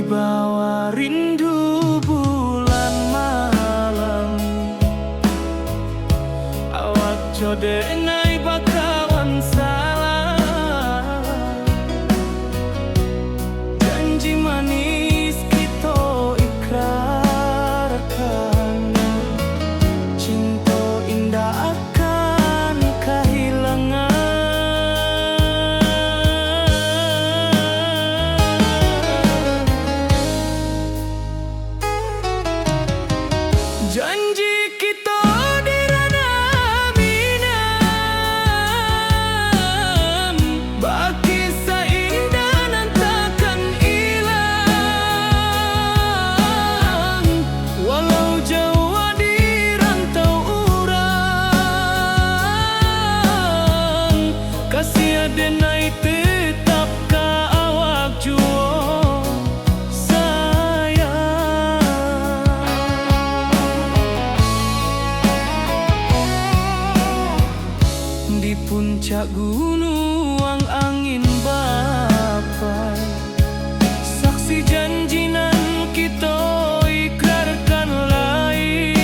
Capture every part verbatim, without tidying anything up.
Bawa rindu bulan malam, awak co denai bakawan salam. Janji manis kito ikrarkan, cinto indak akan kahilangan. Janji kito di ranah Minang, bakisah indah nan takkan ilang. Walau jauah di rantau urang, kasih denai tetap ka awak juo sayang. Di puncak gunuang angin bapai, saksi janji nan kito ikrarkan lai.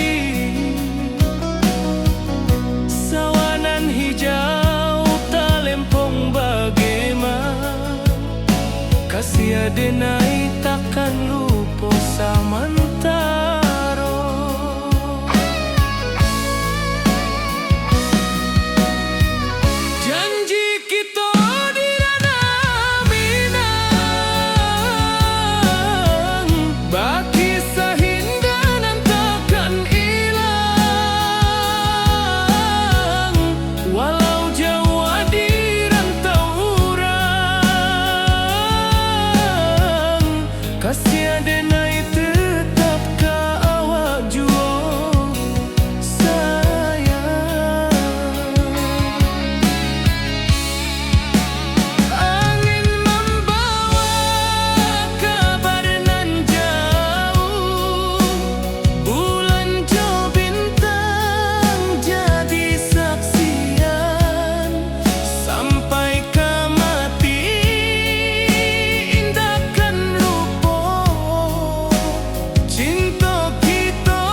Sawah nan hijau talempong bagema, kasih denai takkan lupo samantaro. Janji kito di ranah Minang, bakisah indah nan takkan ilang. Walau jauah di rantau urang, kasih denai tetap ka awak juo sayang. Angin mambawa kabar nan jauh, bulan jo bintang jadi saksian. Sampai ka mati indak kan lupo, cinto kito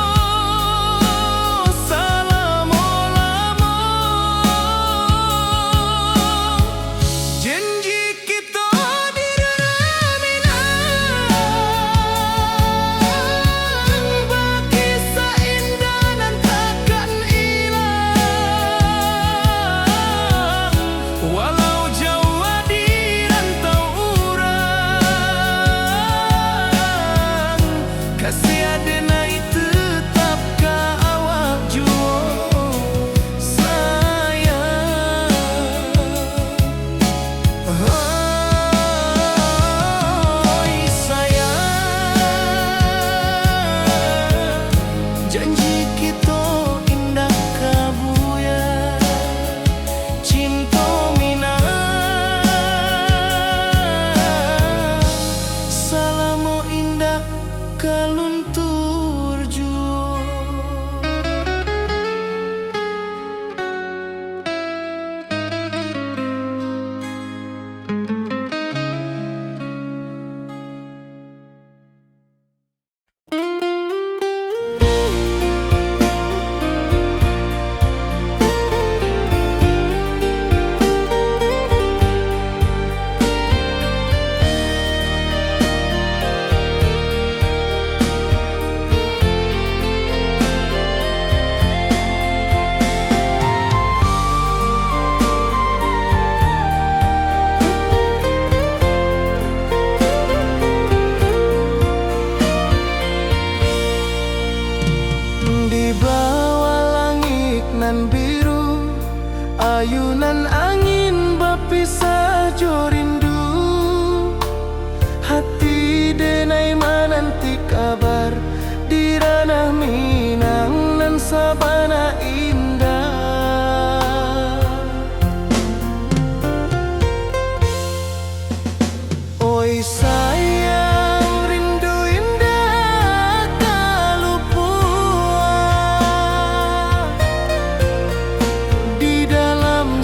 salamo-lamo. Janji kito di ranah Minang, bakisah indah nan takkan ilang. Walau jauah di rantau urang, kasih denai tetap ka awak juo sayang. Oi sayang, janji kito indak ka buyar. Cinto Minang salamo indak ka luntur juo. Di bawah langik nan biru, ayunan angin bapisah jo rindu. Hati denai mananti kabar di ranah Minang nan sabana indah. Oi sayang, rindu indak ka lupuak di dalam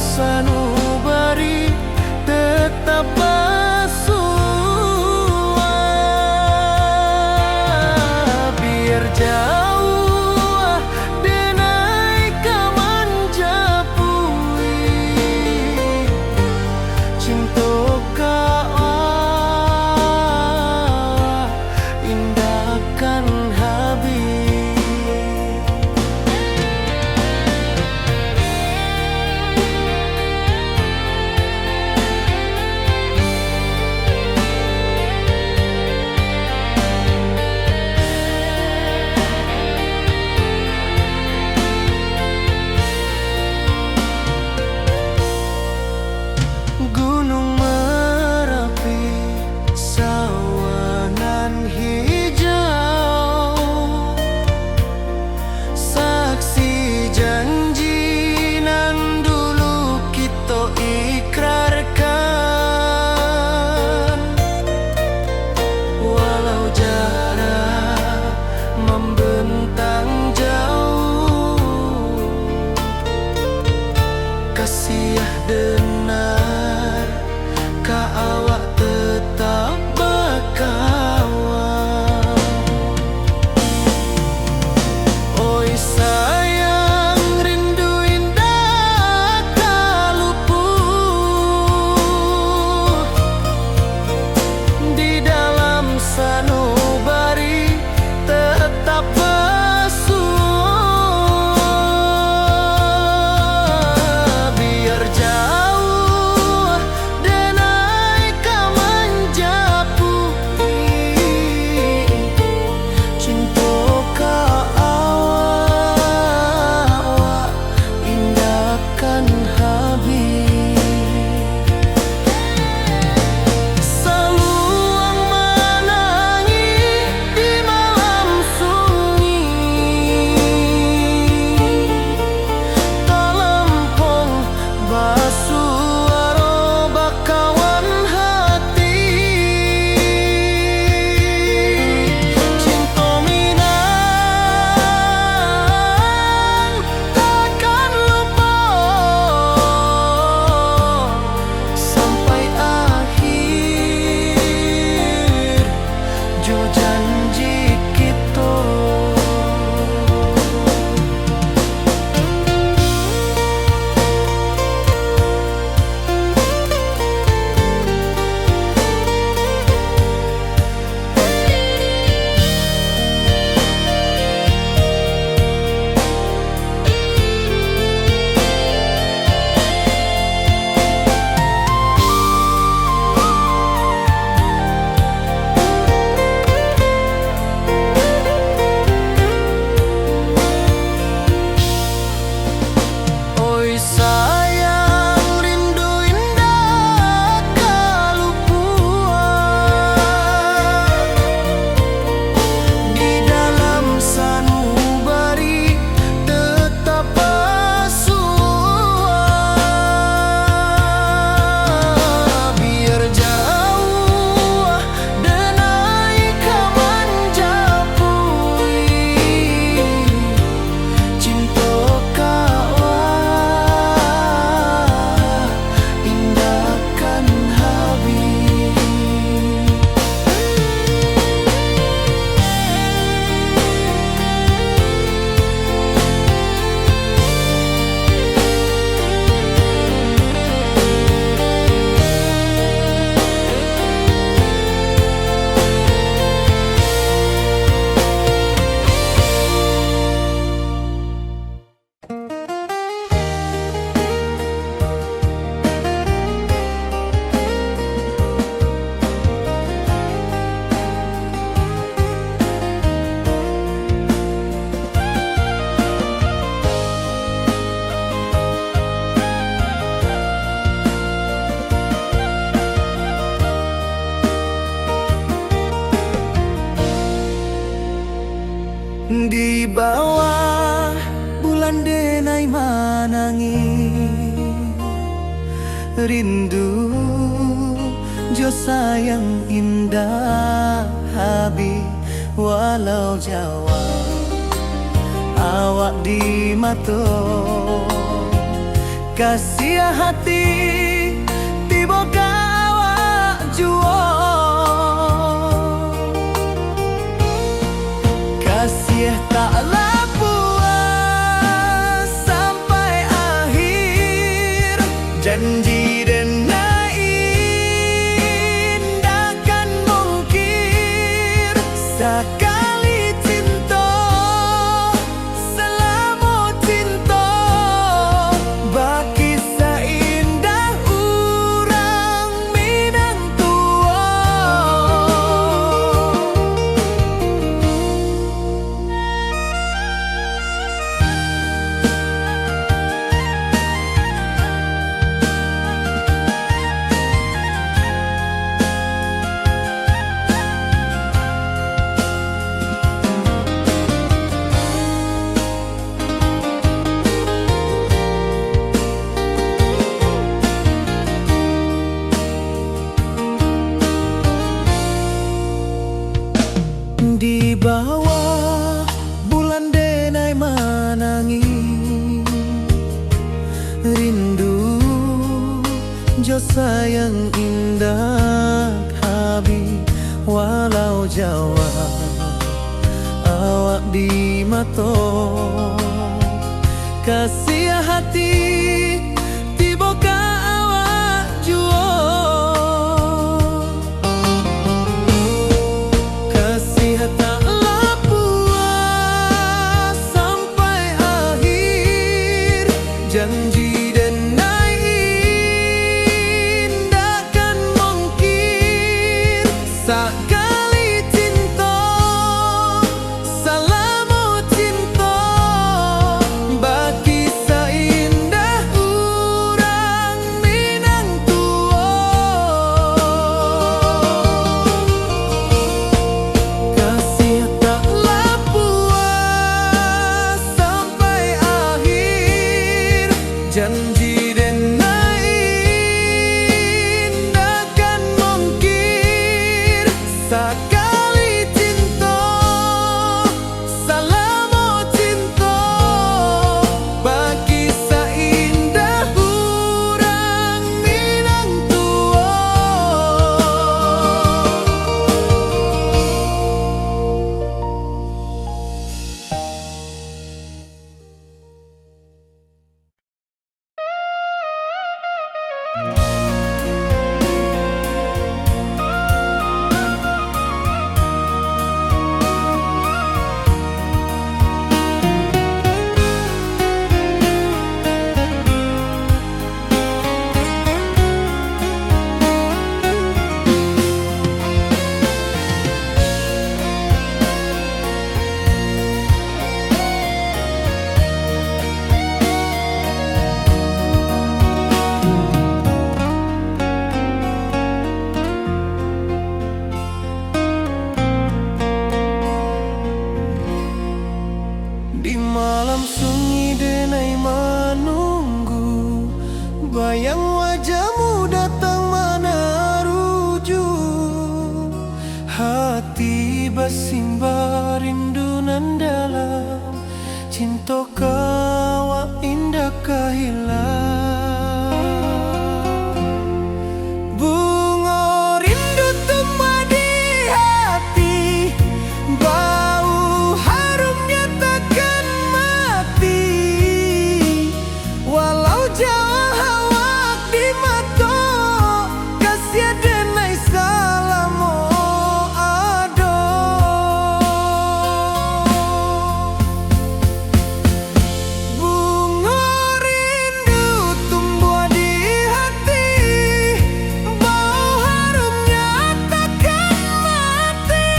Yo janji kito. Oi sayang, rindu indak ka lupuak. Di dalam sanubari tetap basuah. Biar jauah denai ka manjapui, cinto ka awak indak kan habih. Di bawah bulan denai manangih, rindu jo sayang indak habih, walau jauah awak di mato. Kasiah hati tibo ka awak juo. Kasiah tak lapuah sampai akhir. Janji denai indak kan mungkir. Sakali cinto, salamo cinto, bakisah indah urang Minang tuo. Di bawah bulan denai manangih, rindu jo sayang indak habih, walau jauah awak di mato. Kasiah hati tibo ka awak juo. Kasiah tak lapuah sampai akhir. Janji denai indak kan mungkir. Sakali cinto, salamo cinto, bakisah indah urang Minang tuo. Kasiah tak lapuah sampai akhir. Janji denai indak kan mungkir. Sakali cinto, salamo cinto, bakisah indah urang Minang tuo. Ati basimba rindu nan dalam, cinto ka awak indak ka hilang. Bungo rindu tumbuah di hati, bau harumnya takkan mati. Walau jauah awak di mato, kasiah denai salamo ado. Bungo rindu tumbuah di hati, bau harumnya takkan mati.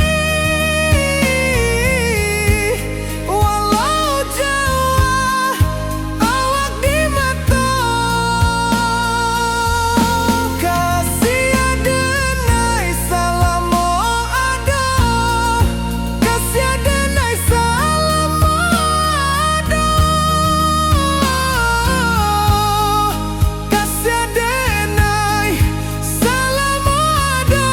Walau jauah awak di mato, kasiah denai salamo ado, kasiah denai salamo ado. Kasiah denai salamo ado.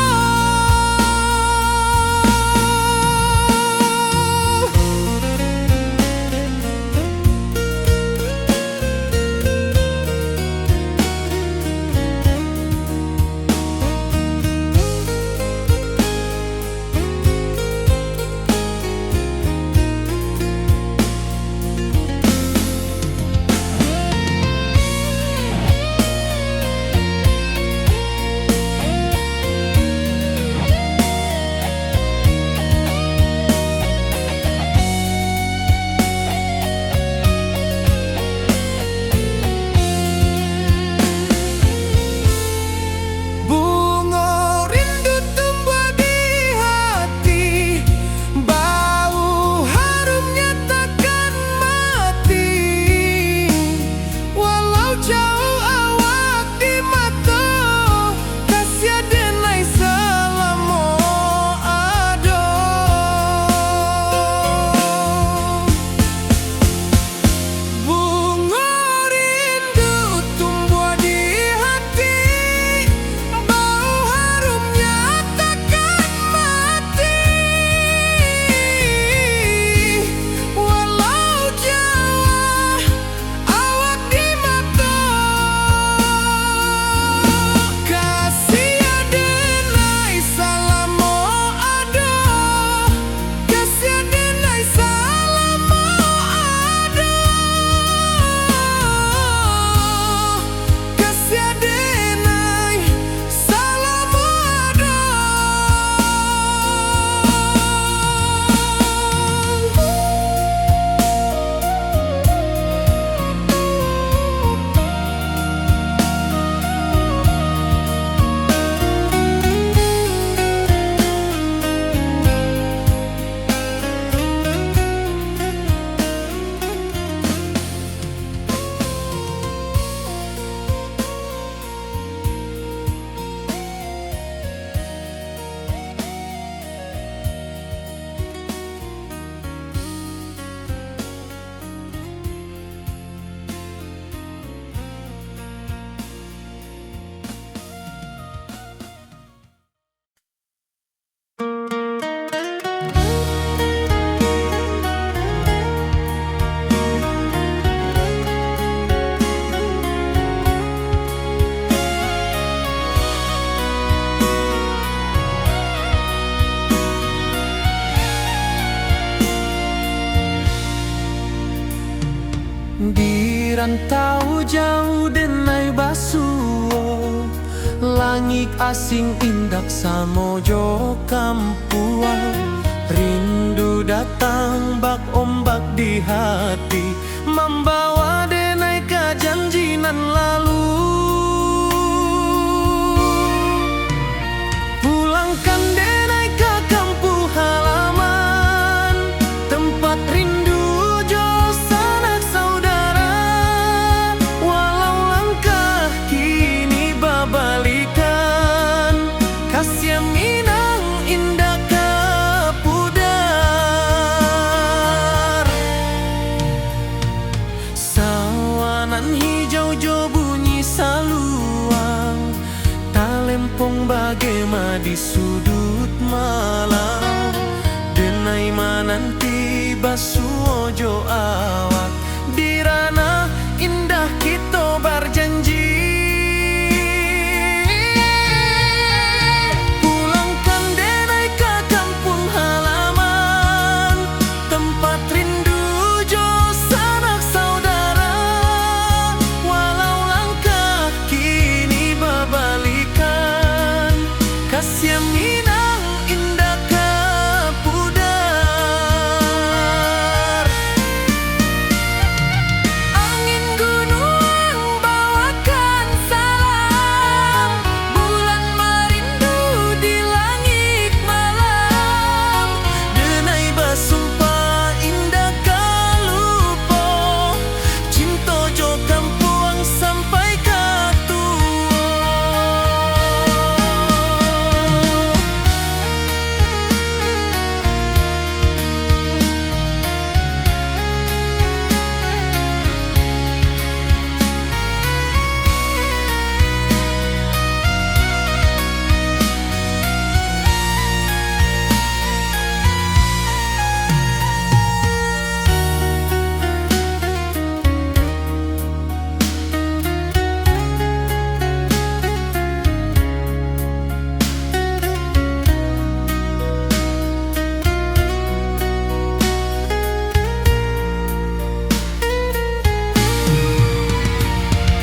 Bungo rindu tumbuah di hati, bau harumnya takkan mati. Walau jauah awak di mato, kasiah denai salamo ado. Bungo rindu tumbuah di hati, bau harumnya takkan mati. Walau jauah awak di mato, kasiah denai salamo ado. Kasiah denai salamo ado. Kasiah denai salamo ado. Di rantau jauah denai basuo, langik asing indak samo jo kampuang. Rindu datang bak ombak di hati, mambawa denai ka janji nan lalu. Pulangkan denai ka kampuang halaman, tempat rindu jo sanak saudara. Walau langkah kini babalikan, kasiah Minang indak ka pudar. Suo jo awak di ranah indah kito barjanji. Pulangkan denai ka kampuang halaman, tempat rindu jo sanak saudara. Walau langkah kini babalikan, kasiah Minang indak ka pudar. Angin gunuang bawakan salam, bulan marindu di langik malam. Denai basumpah indak ka lupo, cinto jo kampuang sampai ka tuo.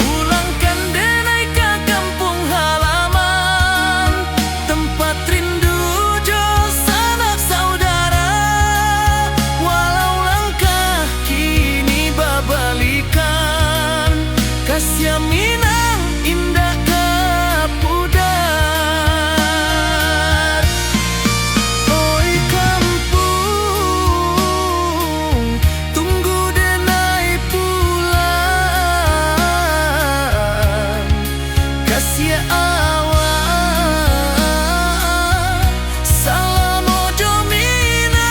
Pulangkan denai ka kampuang halaman, tempat rindu jo sanak saudara. Walau langkah kini babalikan, kasiah Minang indak ka pudar. Oi kampuang, tunggu denai pulang. Kasiah awak salamo jo Minang.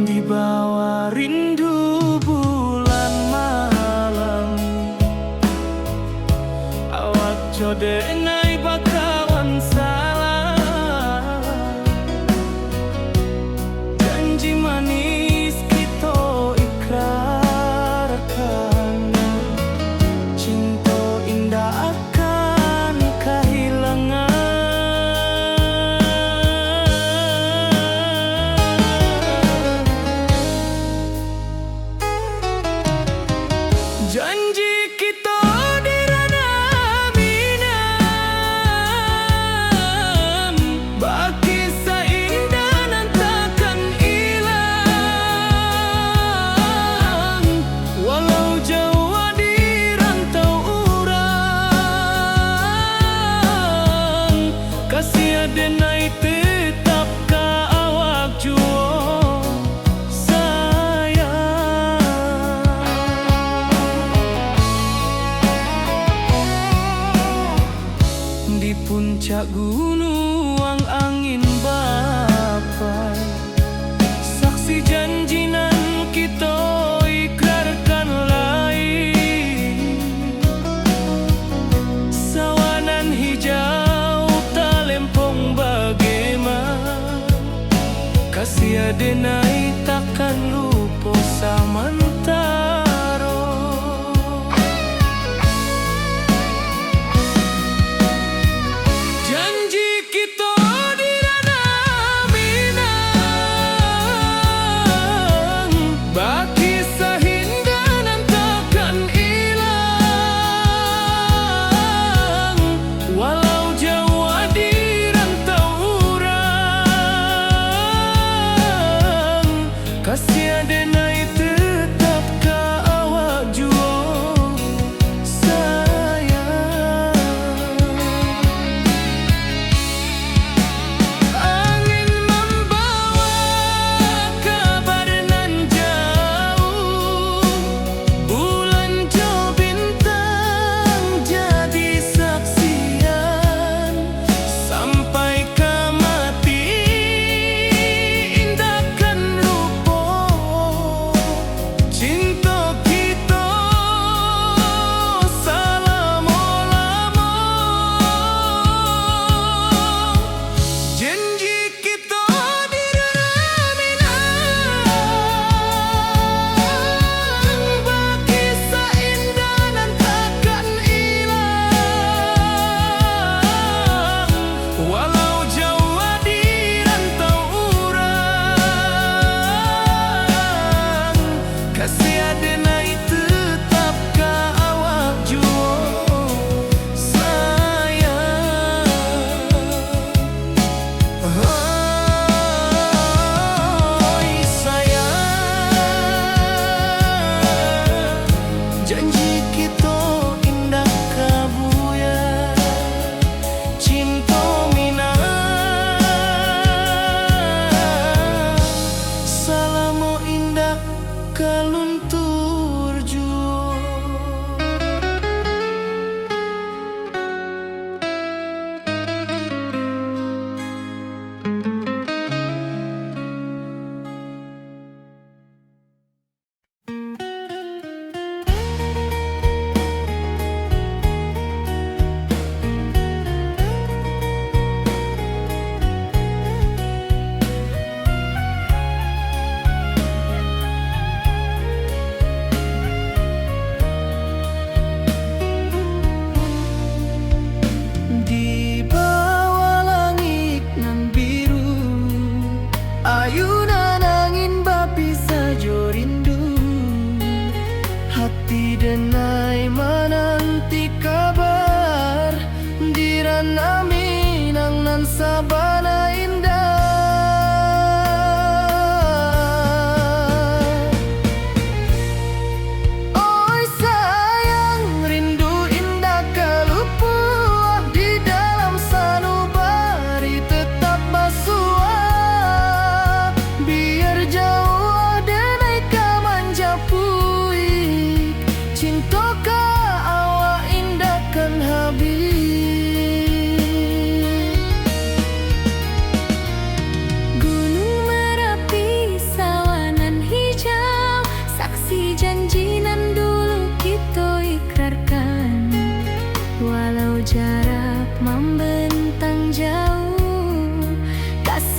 Di bawah rindu bulan malam, awak jo denai bakawan salam. Janji manis kito ikrarkan, cinto indak akan kahilangan. Janji kito di ranah Minang, bakisah indah nan takkan ilang. Walau jauah di rantau urang, kasiah denai tetap ka awak juo. Sayang, di puncak gunuang angin bapai, saksi janji nan kito ikrarkan lai. Sawah nan hijau talempong bagema, kasiah denai takkan lupo samantaro. Janji kito di ranah Minang, bakisah indah nan takkan ilang. Walau jauah di rantau urang,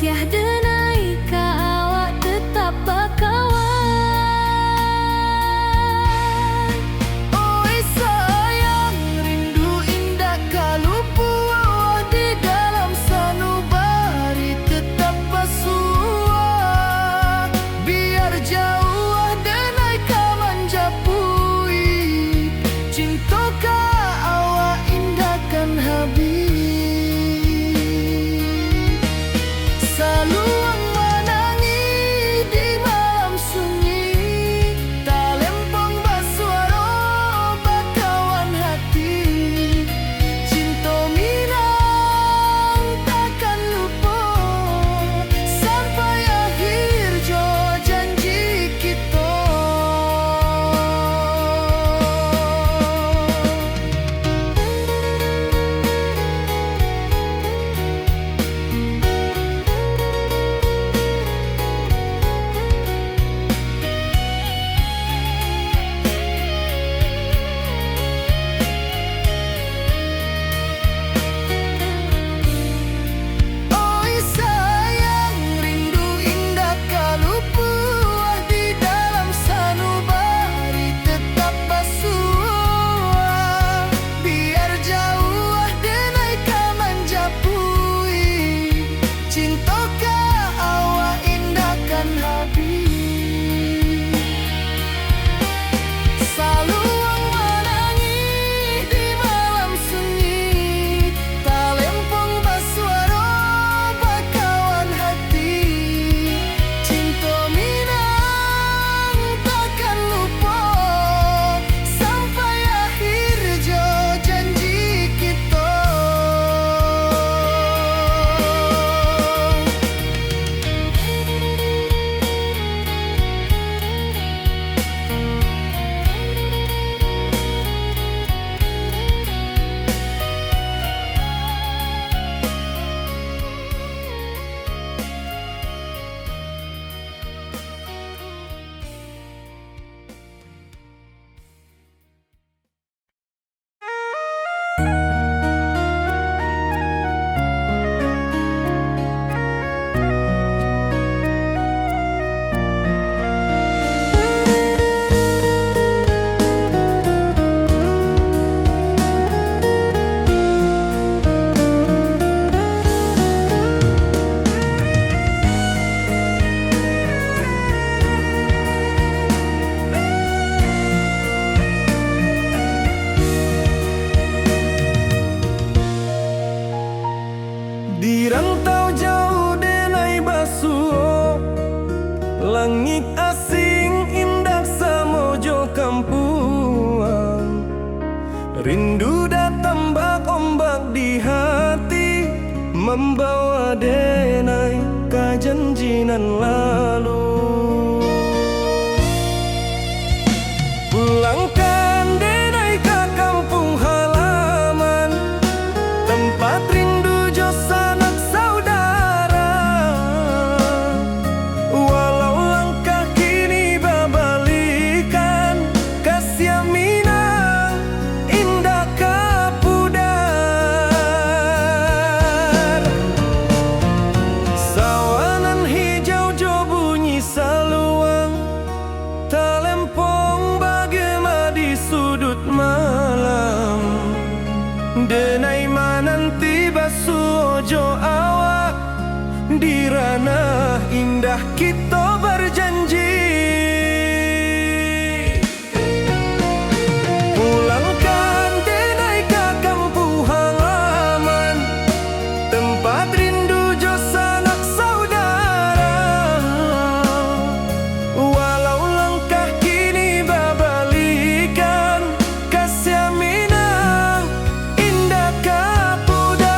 Yah denai ka awak tetap bakawan. Oi sayang, rindu indak ka lupo, di dalam sanubari tetap basuo. Biar jauah denai ka manjapui, cinto ka awak indak kan habih. Saluang manangih di malam sunyi, talempong basuaro bakawan hati. Cinto minang takkan lupo, sampai akhir jo janji kito. Oi sayang, rindu indak ka lupo, di dalam sanubari tetap basuo. Biar jauah denai ka manjapui, cinto ka awak indak kan habih. Saluang manangih di malam sunyi, talempong basuaro bakawan hati. Cinto minang takkan lupo, sampai akhir jo janji kito. Di rantau jauah denai basuo, langik asing indak samo jo kampuang. Rindu datang bak ombak di hati, mambawa denai ka janji nan lalu. Pulangkan denai ka kampuang halaman, tempat rindu jo sanak saudara. Walau langkah kini babalikan, kasiah minang indak ka pudar. Sawanan hijau jo bunyi saluang, talempong bagema di suduik malam. Denai mananti basuo jo awak, di ranah indah kito bajanji. Pulangkan denai ka kampuang halaman, tempat rindu jo sanak saudara. Walau langkah kini babalikan, kasiah minang indak ka pudar.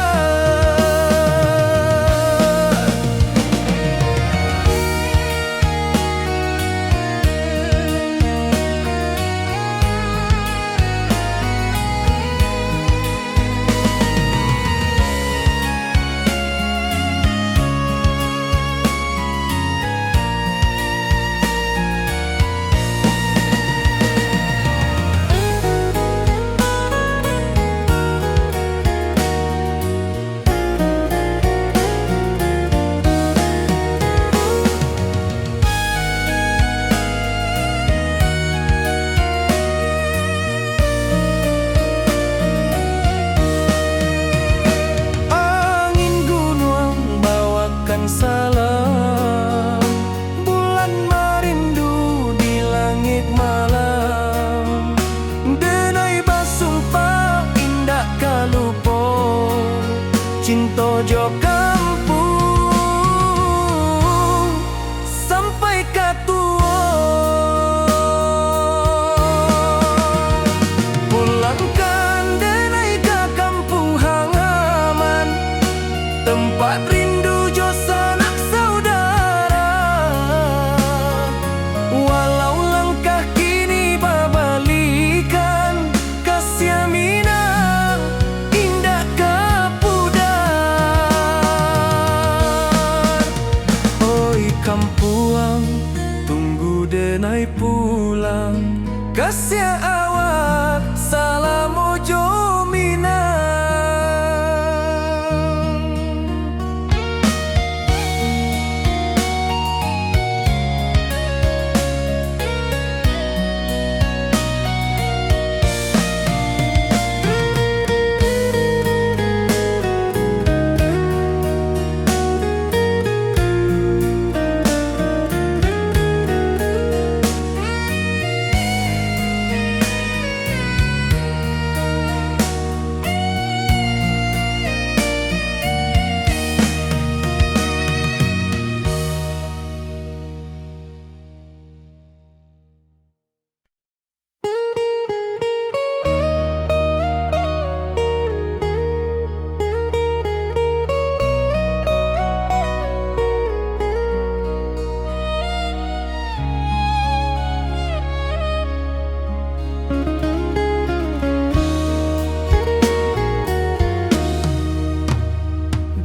pulang, kasiah awak salamo jo Minang.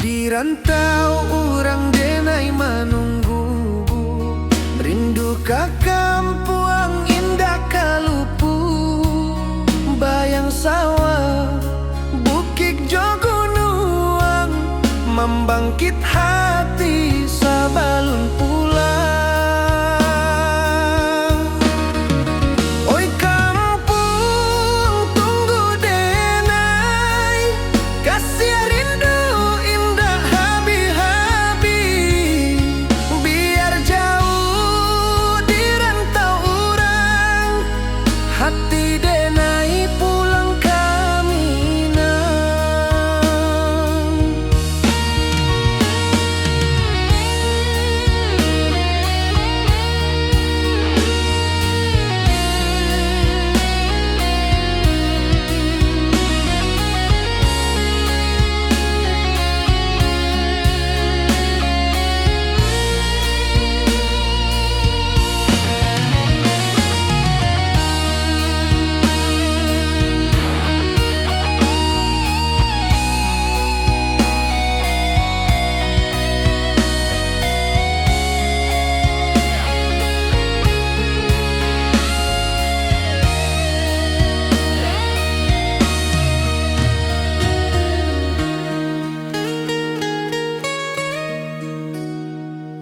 Di rantau urang denai manunggu, rindu ka kampuang indak ka lupu. Bayang sawah, bukik jo gunuang, mambangkit hati sabalun pulang. Oi kampuang, tunggu denai, kasiah rindu indak habih-habih. Biar jauah di rantau urang, hati denai pulang ka Minang.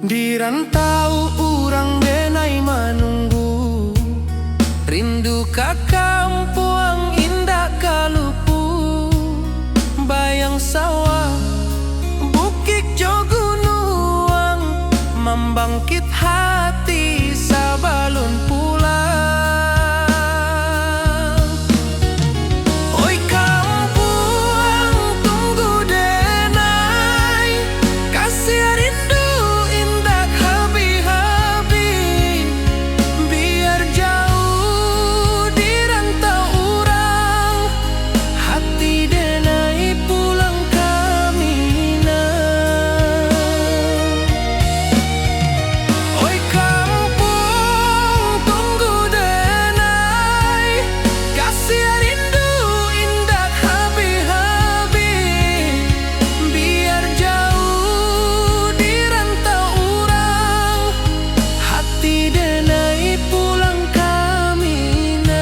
Di rantau urang denai manunggu, rindu ka kampuang indak ka lupu. Bayang sawah, bukik jo gunuang, mambangkit hati sabalun pulang. Oi kampuang, tunggu denai, kasiah rindu indak habih-habih. Biar jauah di rantau urang, hati denai pulang ka Minang. Oi kampuang, tunggu denai, kasiah rindu indak habih-habih. Biar jauah di rantau urang, hati denai pulang ka Minang.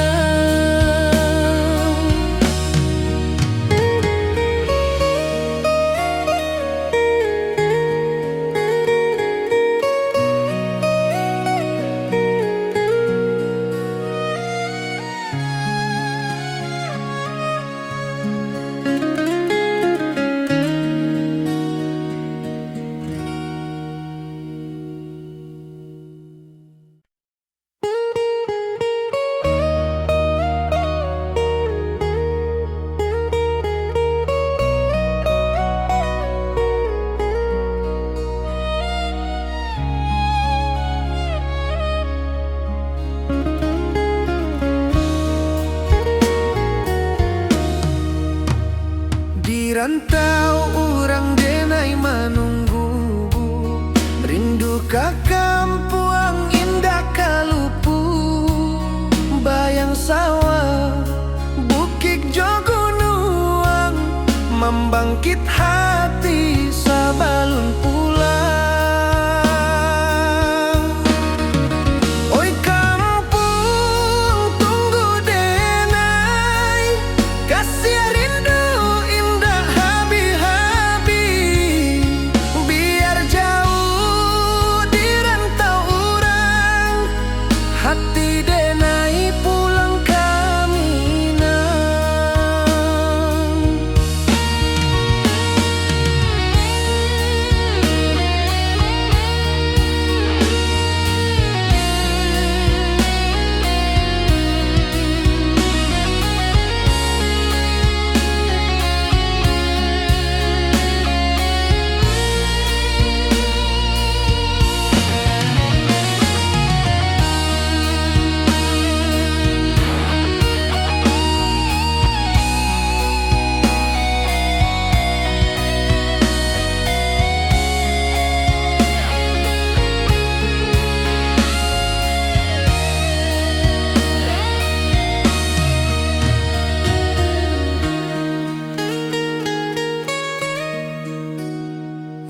Di rantau urang denai manunggu, rindu ka kampuang indak ka lupu. Bayang sawah, bukik jo gunuang, mambangkit hati sabalun pulang. Oi kam-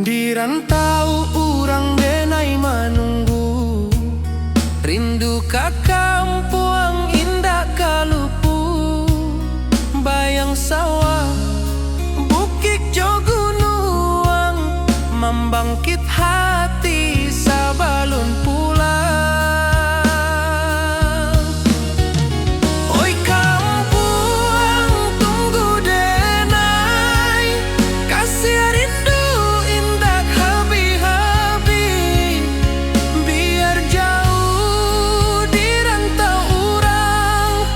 Di rantau urang denai manunggu, rindu ka kampuang indak ka lupu. Bayang sawah, bukik jo gunuang, mambangkit hati sabalun pulang. Oi kampuang, tunggu denai, kasiah rindu indak habih-habih. Biar jauh di rantau urang,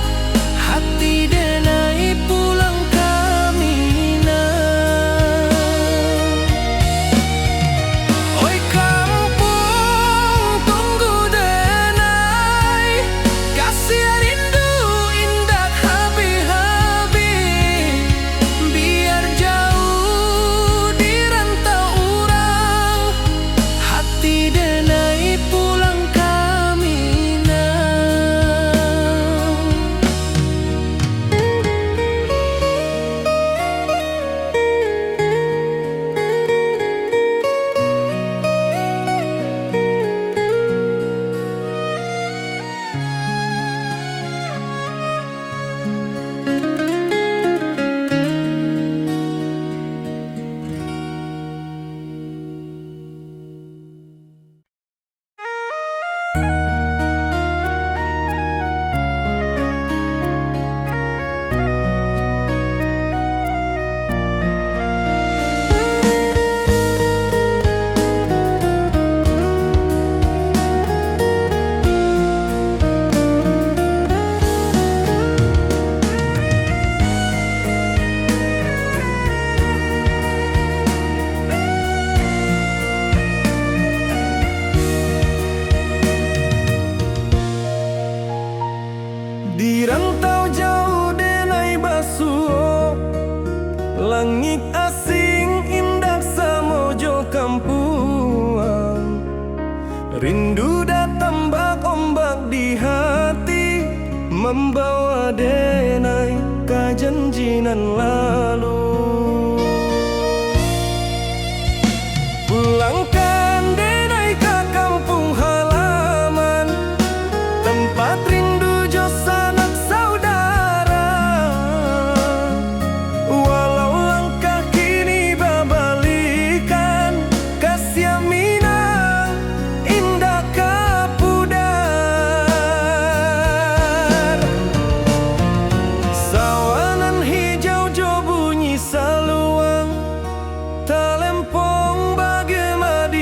hati denai pulang ka Minang. Oi kampuang, tunggu denai, kasiah rindu indak habih-habih. Biar jauh di rantau urang, hati denai pulang ka Minang. Di rantau jauah denai basuo, langik asing indak samo jo kampuang. Rindu datang bak ombak di hati, mambawa denai ka janji nan lalu. Pulangkan denai ka kampuang halaman, tampat rindu jo sanak saudara. Walau langkah kini babalikan, kasiah Minang indak ka pudar. Sawah nan hijau jo bunyi saluang, talempong bagema di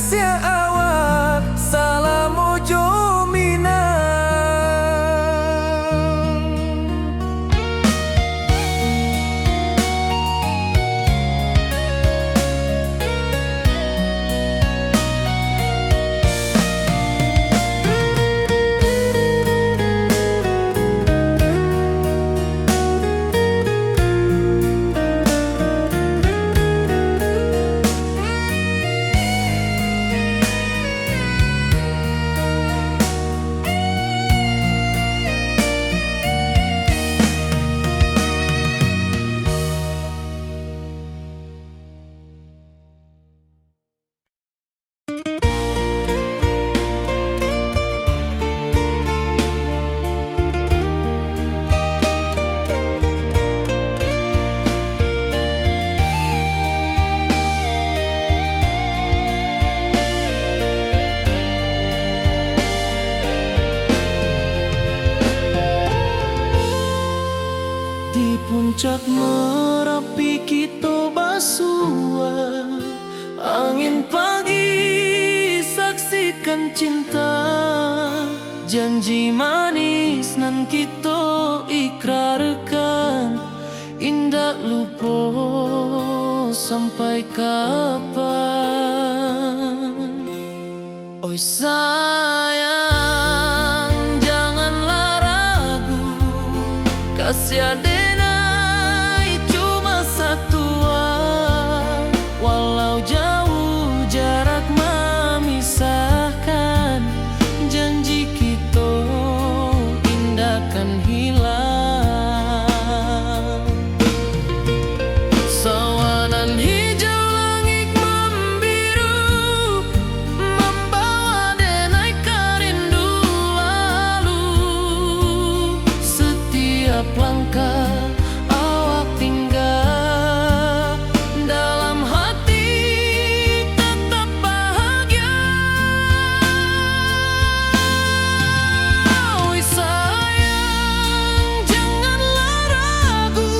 Siak awak salamo jo Minang. Di puncak Marapi kito basua. Angin pagi saksikan cinta, janji manis nan kito ikrarkan, indak lupo sampai kapan. Oi sayang, janganlah ragu, kasih adenai cuma satua. Walau jauh jarak mamisahkan, janji kito indak kan hilang. Sawanan hijau langik mambiru, mambawa denai ka rindu lalu. Setiap langkah awak tingga, dalam hati tetap bahagia. Oi sayang, janganlah ragu,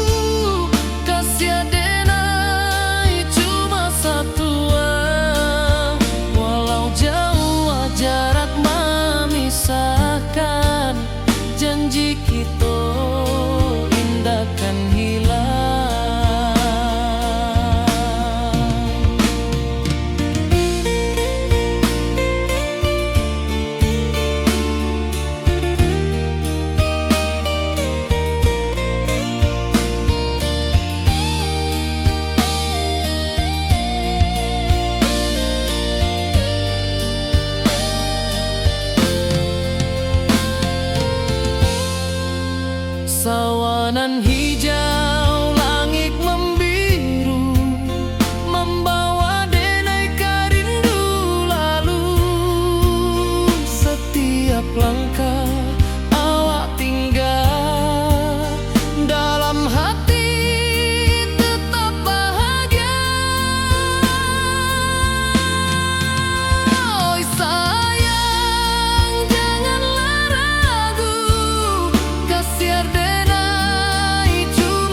kasih adenai cuma satua. Walau jauh jarak mamisahkan, janji kito indak kan hilang. Sawanan hijau langik mambiru, mambawa denai ka rindu lalu. Setiap langkah awak tingga, dalam hati tetap bahagia. Oi sayang, janganlah ragu, kasih adenai cuma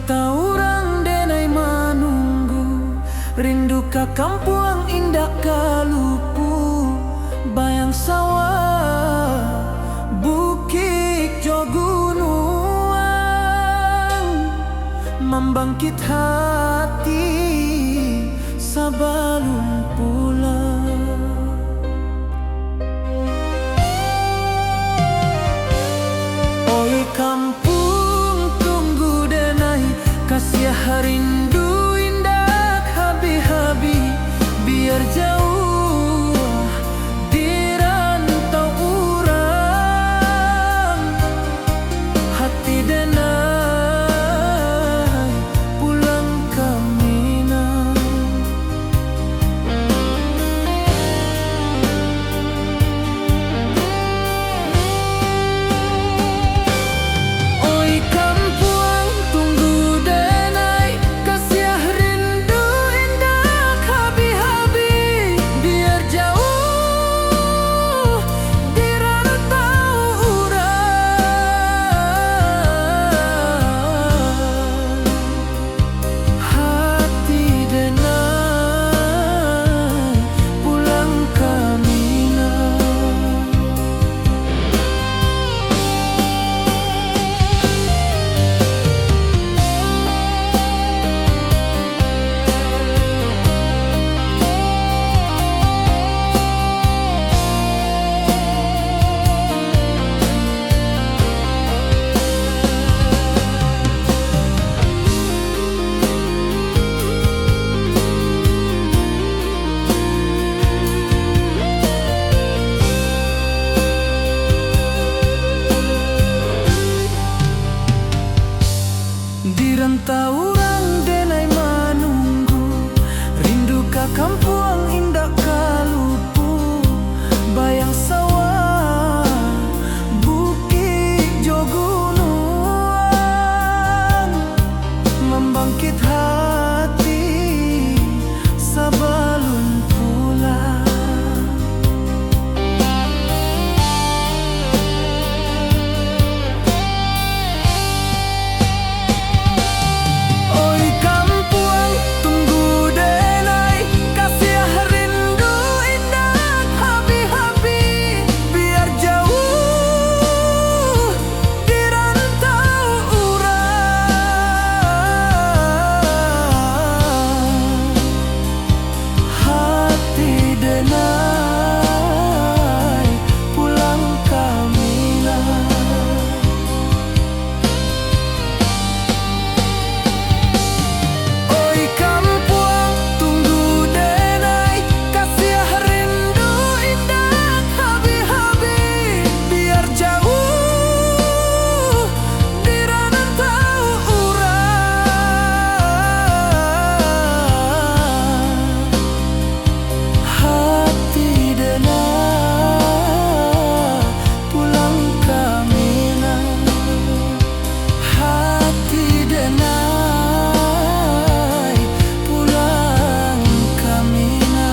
Taurang denai manunggu, rindu ka kampuang indak ka lupu, bayang sawah, bukik jo gunuang, mambangkit hati sabalun pulang. Oi kampuang, tunggu denai, kasiah rindu indak habih-habih, biar jauah di rantau urang, hati denai pulang ka Minang. Oi kampuang, tunggu denai, kasiah rindu indak habih-habih, biar jauah di rantau urang, hati denai pulang ka Minang. Di rantau urang denai manunggu, rindu ka kampuang indak ka lupu, bayang sawah, bukik jo gunuang, mambangkit hati sabalun pulang. Oi kampuang, tunggu denai, kasiah rindu indak habih-habih, biar jauah di rantau urang, hati denai pulang ka Minang. Oi kampuang, tunggu denai, kasiah rindu indak habih-habih, biar jauah di rantau urang, hati denai pulang ka Minang. Hati denai pulang ka Minang.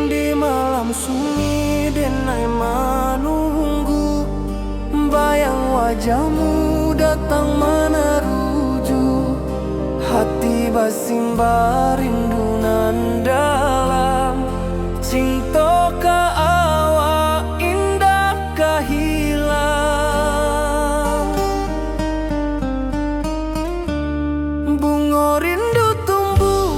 Di malam sunyi denai manunggu, bayang wajahmu datang manaruju. Hati basimbah rindu nan dalam, cinto ka awak indak ka hilang. Bungo rindu tumbuah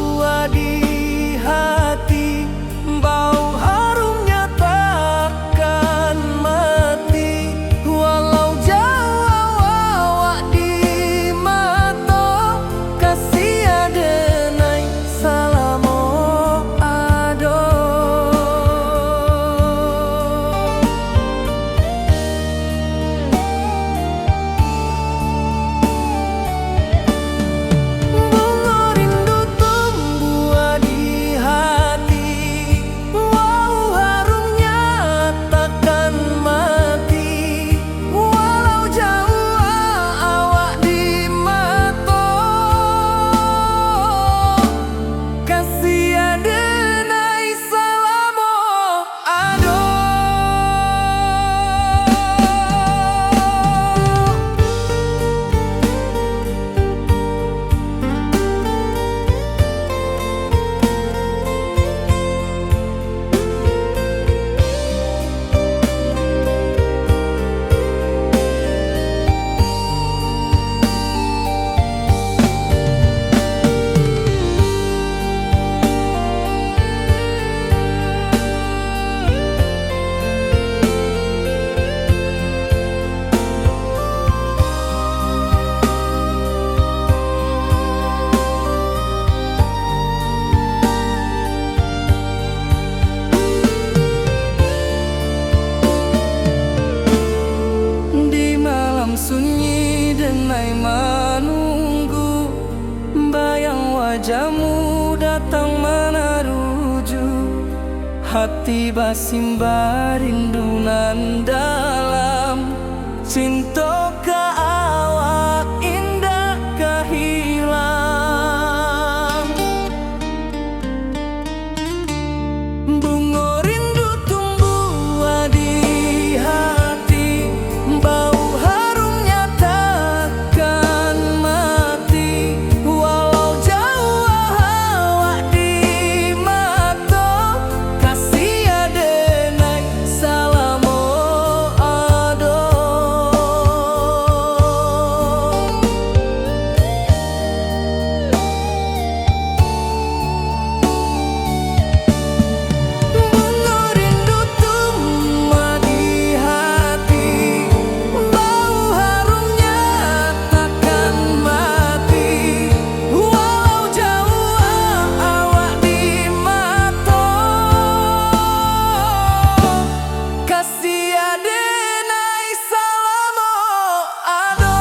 Wajamu datang manaruju, hati basimba rindu nan dalam. Cinto ka awak indak ka hilang. Bungo rindu tumbuah di hati, bau harumnya takkan mati. Walau jauah awak di mato, kasih ado nai salamo ado. Bungo rindu tumbuah di hati, bau harumnya takkan mati. Walau jauah awak di mato, kasih ado nai salamo ado.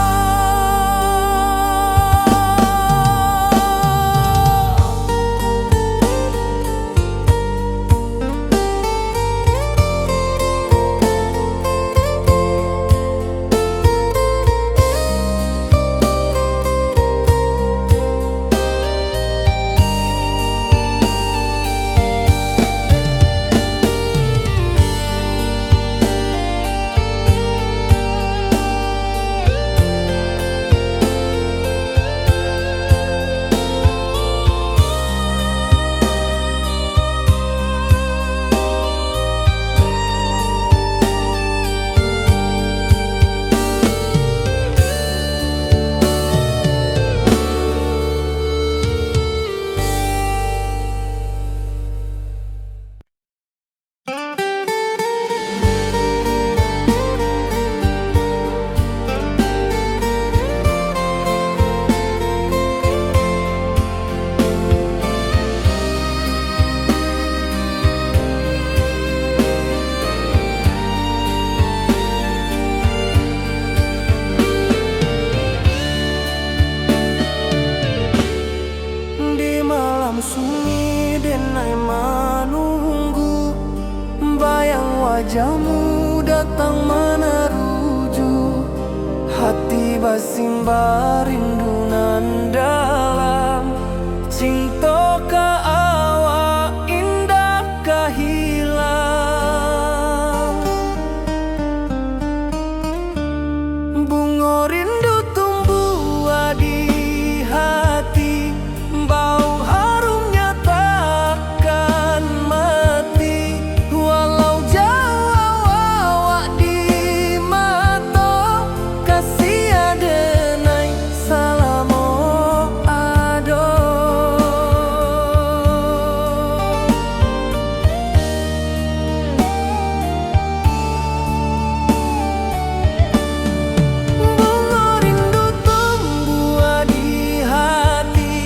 Di malam sunyi den ai manunggu, bayang wajahmu datang manaruju, hati basimba rindu nan dalam, cinto ka awak indak ka hilang. Bungo rindu tumbuah di hati, bau harumnya takkan mati. Walau jauah awak di mato, kasih ado nai salamo ado. Bungo rindu tumbuah di hati,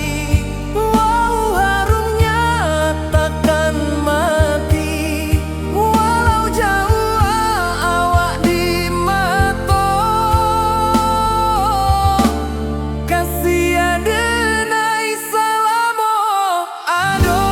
bau harumnya takkan mati. Walau jauah awak di mato, kasih ado nai salamo ado.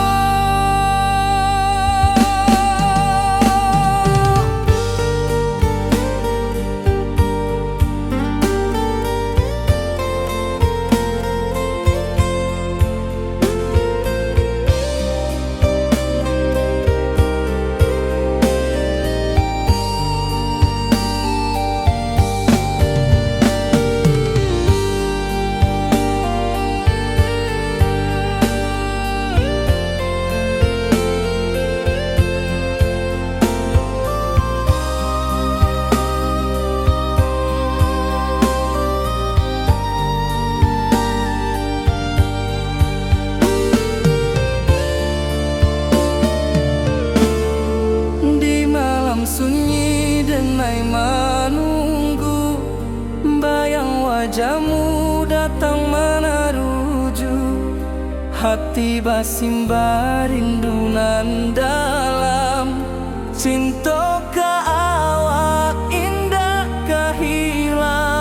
Di malam sunyi den ai manunggu, bayang wajahmu datang manaruju, hati basimba rindu nan dalam, cinto ka awak indak ka hilang.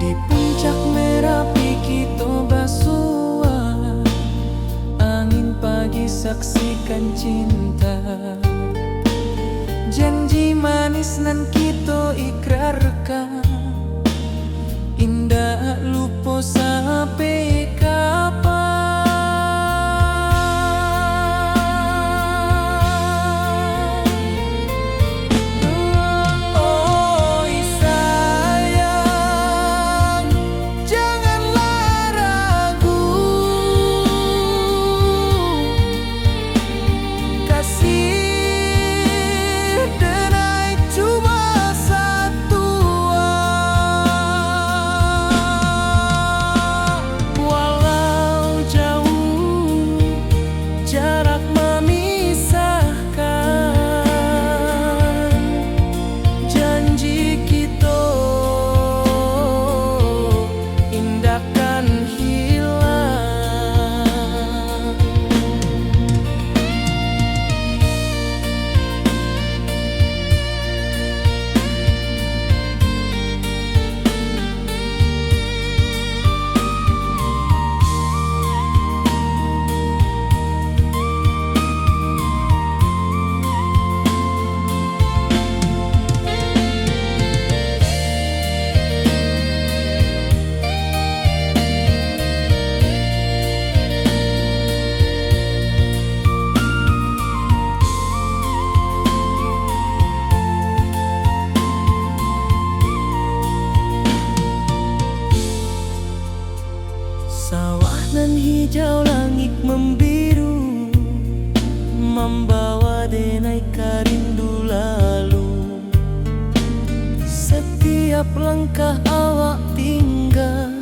Di puncak Merapi kito basua, angin pagi saksikan cinta. Janji manis nan kito ikrarkan, indak lupo sampai kapan. Oi sayang, janganlah ragu. Kasih denai cuma satua. Walau jauh jarak mamisahkan, janji kito indak kan hilang. Sawah nan hijau, langik mambiru, mambawa denai ka rindu lalu. Satiap langkah awak tingga,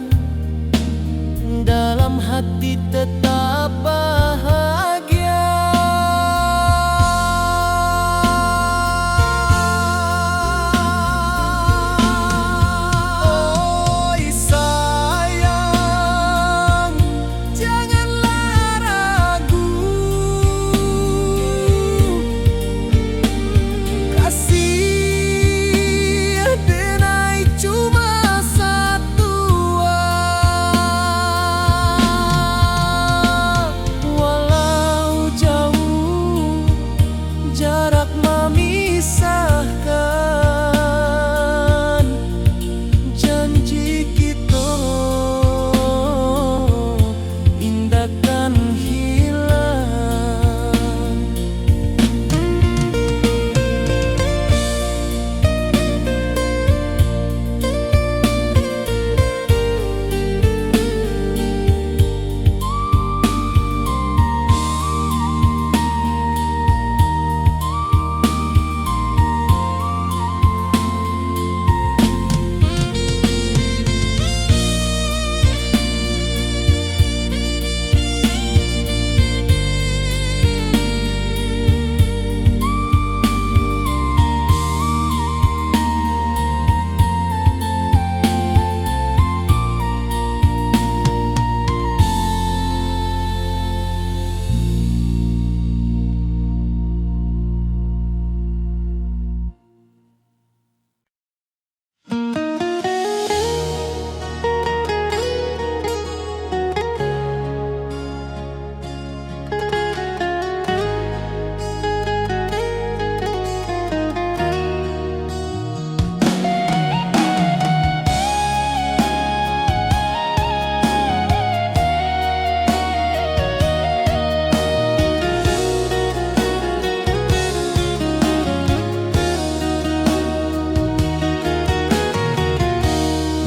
dalam hati tetap bahagia. Oi sayang, janganlah ragu. Kasih denai cuma satua. Walau jauh jarak mamisahkan, janji kito indak kan hilang.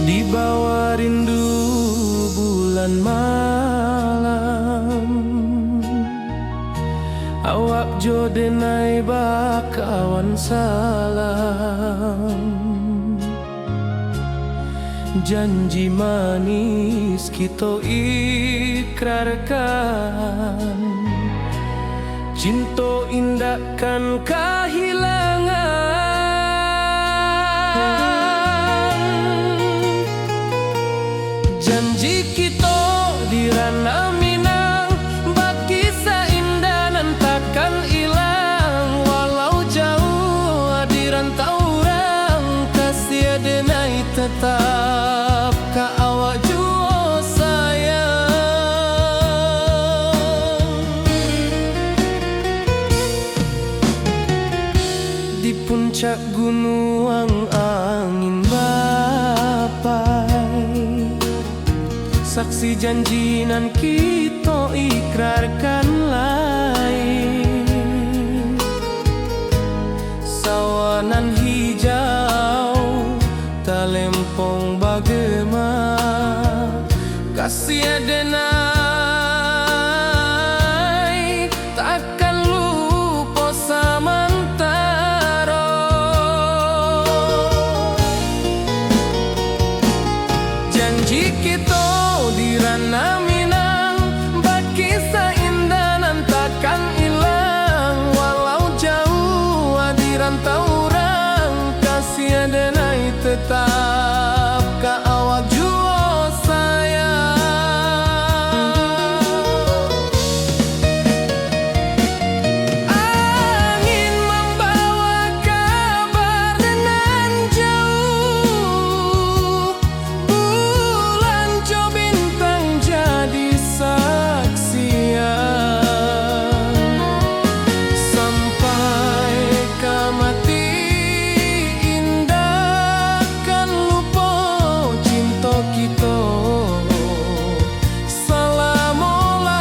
Di bawah rindu bulan malam, awak jo denai bakawan salam. Janji manis kito ikrarkan, cinto indak kan kahilangan. Janji kito di Ranah Minang, bakisah indah nan takkan ilang. Walau jauah di rantau urang, kasih denai tetap Saksi janji nan kito ikrarkan lai. Sawah nan hijau, talempong bagema. Kasiah denai, takkan lupo samantaro. Janji kito di Ranah Minang, bakisah indah nan takkan ilang. Walau jauah di rantau urang, kasiah denai tetap ka awak juo sayang. Angin mambawa kabar nan jauah, bulan jo bintang jadi saksian. Sampai ka mati indak kan lupo cinto kito salamo-lamo.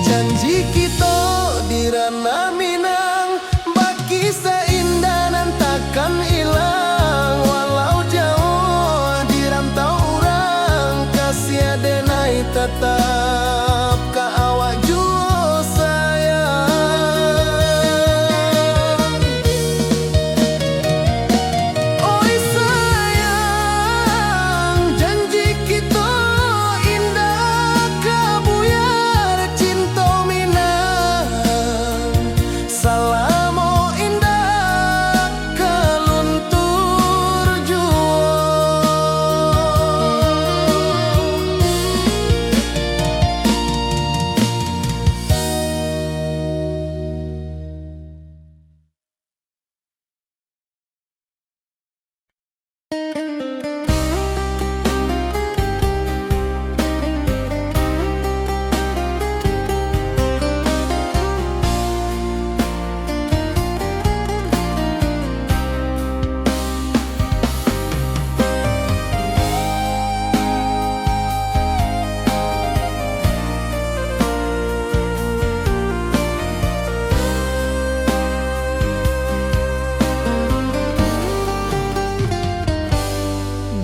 Janji kito di Ranah Minang, bakisah indah nan takkan ilang. Walau jauah di rantau urang, kasiah denai tatap ka awak juo sayang. Oi sayang, janji kito indak ka buyar, cinto Minang salamo indak ka luntur juo.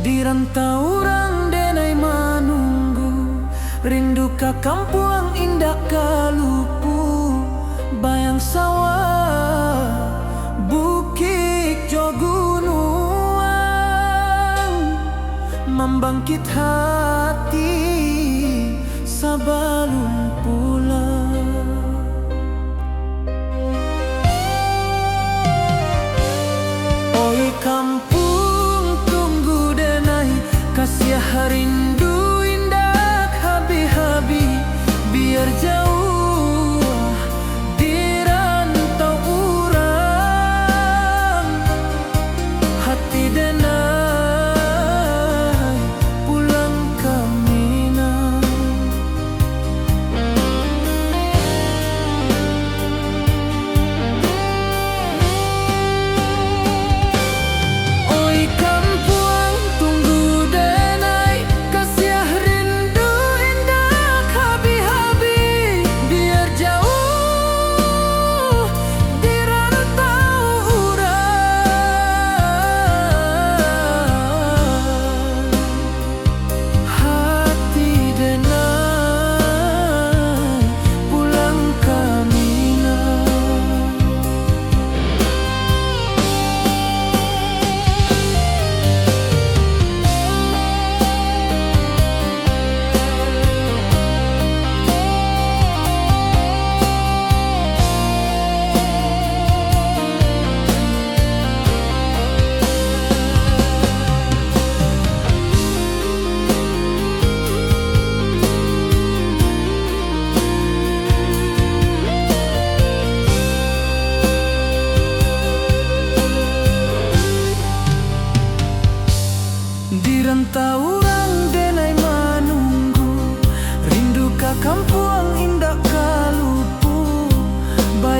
Di rantau urang denai manunggu, rindu ka kampuang indak ka lupu, bayang sawah, bukik jo gunuang, mambangkit hati sabalun pulang. Oi kampuang, tunggu denai, kasiah rindu indak habih-habih, biar jauah di rantau urang, hati denai pulang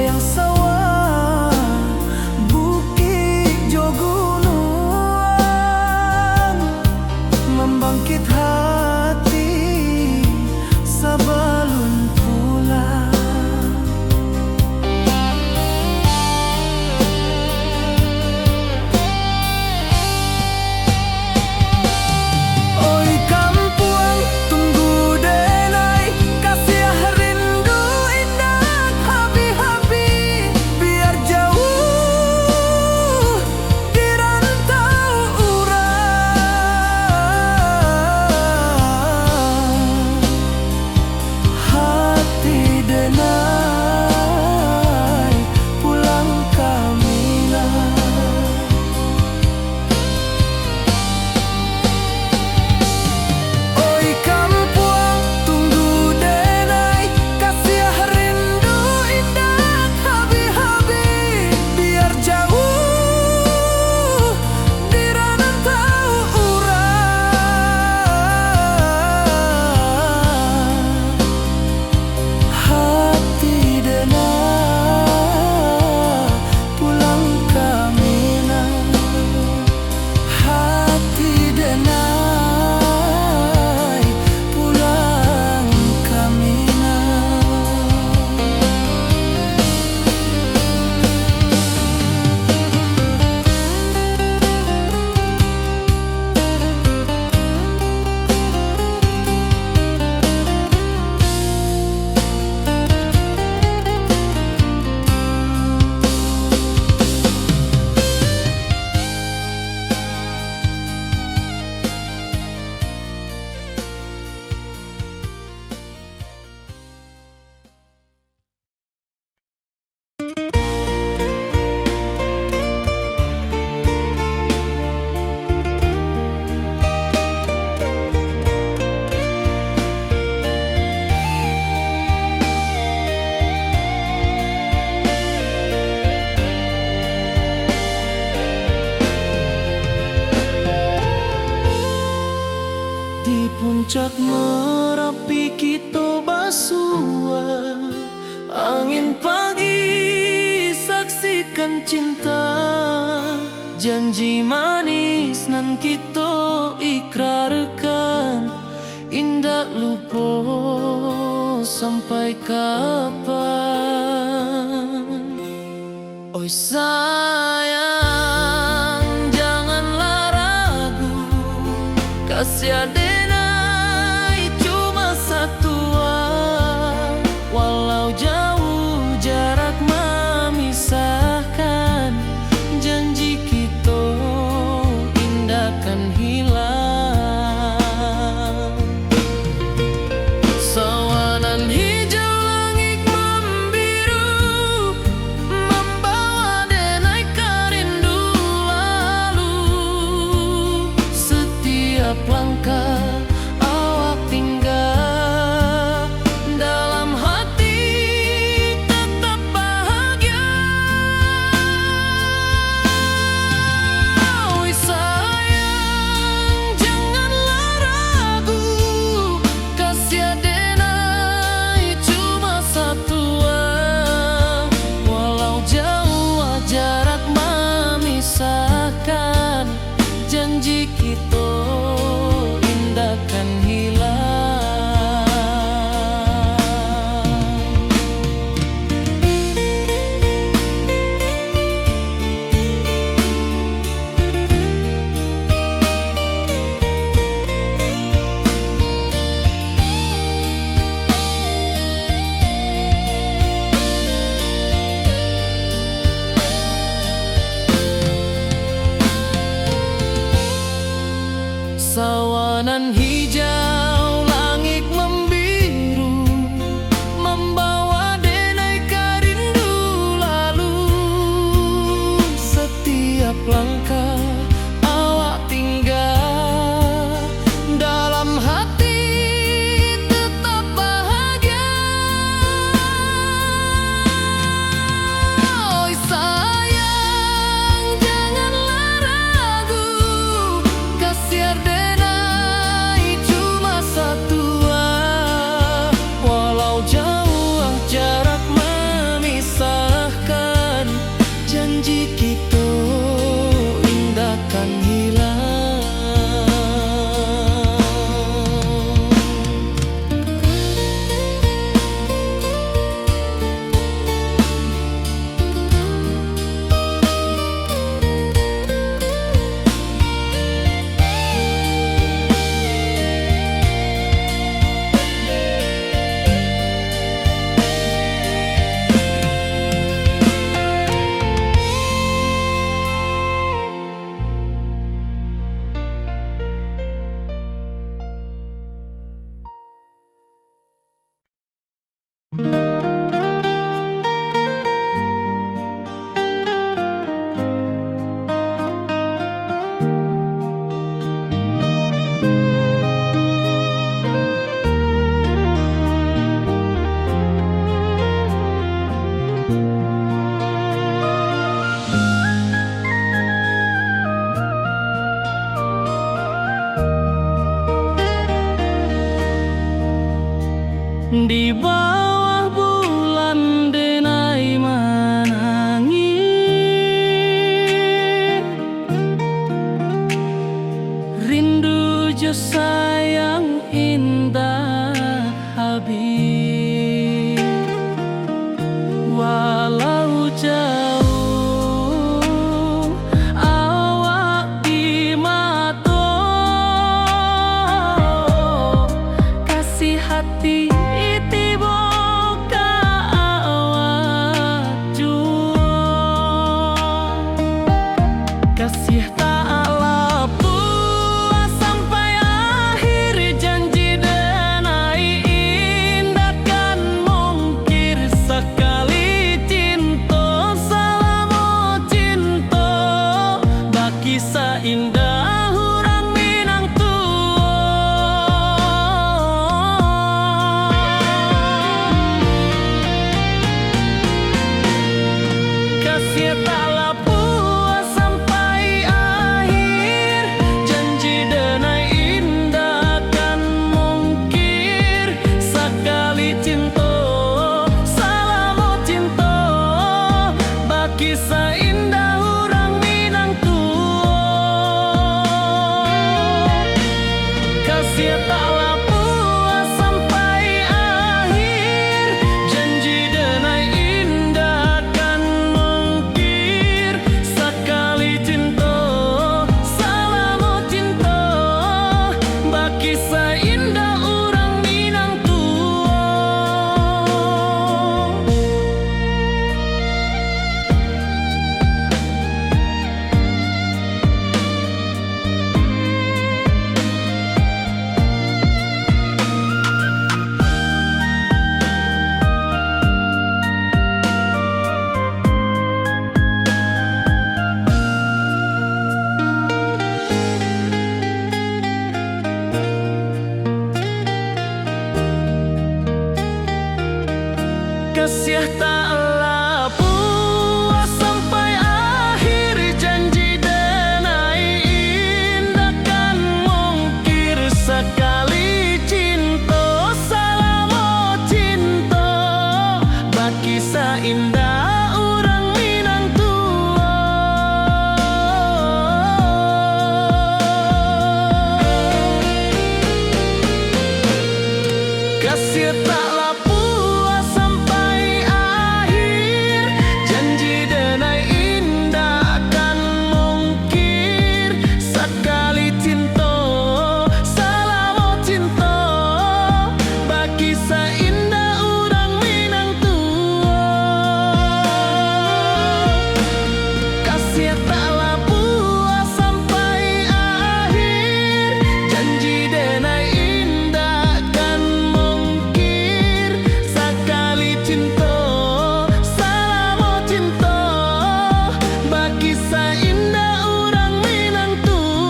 Yang sawah, bukik jo gunuang, mambangkik hati sabalun pulang. Oi kampuang, tunggu denai, kasiah rindu indak habih-habih, biar jauah di rantau urang. Hati denai pulang ka Minang. Oi kampuang, tunggu denai, kasiah rindu indak habih-habih, biar jauah di rantau urang. Hati denai pulang ka Minang. Hati denai pulang ka Minang. Di puncak Marapi kito basua. Angin pagi saksikan cinta, janji manis nan kito ikrarkan, indak lupo sampai kapan. Oi sayang, janganlah ragu, kasiah denai cuma satua. Walau jauah jarak mamisahkan, janji kito indak kan hilang. Sawanan hijau langik mambiru, mambawa denai ka rindu lalu. Satiap langkah awak tingga, dalam hati tatap bahagia. Oi sayang, janganlah ragu, kasiah denai cuma satua. Walau jauah jarak mamisahkan, janji kito indak kan hilang. Sawanan hijau langik mambiru, mambawa denai ka rindu lalu. Satiap langkah awak tingga, dalam hati tetap bahagia. Oi sayang, janganlah ragu, kasiah denai Jauah awak di mato, kasiah hati tibo ka awak juo. Kasiah tak lapuah sampai akhir, janji denai indak kan mungkir. Sakali cinto, salamo cinto, bakisah indah urang Minang tuo. Kasiah tak lapuah sampai akhir, janji denai indak kan mungkir. Sakali cinto, salamo cinto, bakisah indah urang Minang tuo. Kasiah tak lapuah sampai akhir, janji denai indak kan mungkir. Sakali cinto, salamo cinto, bakisah indah urang Minang tuo. Kasiah tak lapuah sampai akhir, janji denai indak kan mungkir. Sakali cinto, salamo cinto, bakisah indah urang Minang tuo. Kasiah tak lapuah sampai akhir, janji denai indak kan mungkir. Sakali cinto, salamo cinto, bakisah indah urang Minang tuo. Kasiah tak lapuah sampai akhir, janji denai indak kan mungkir. Sakali cinto, salamo cinto, bakisah indah urang Minang tuo.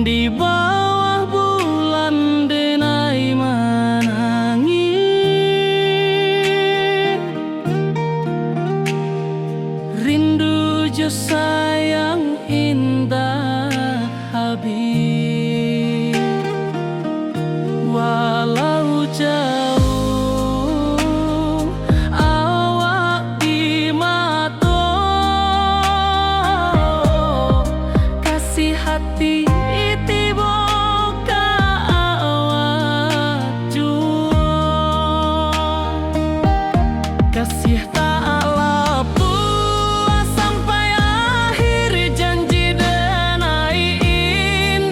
Di bawah bulan denai manangih, rindu jo sayang indak habih. Walau jauah awak di mato, kasiah hati tibo ka awak juo. Kasiah tak lapuah sampai akhir, janji denai in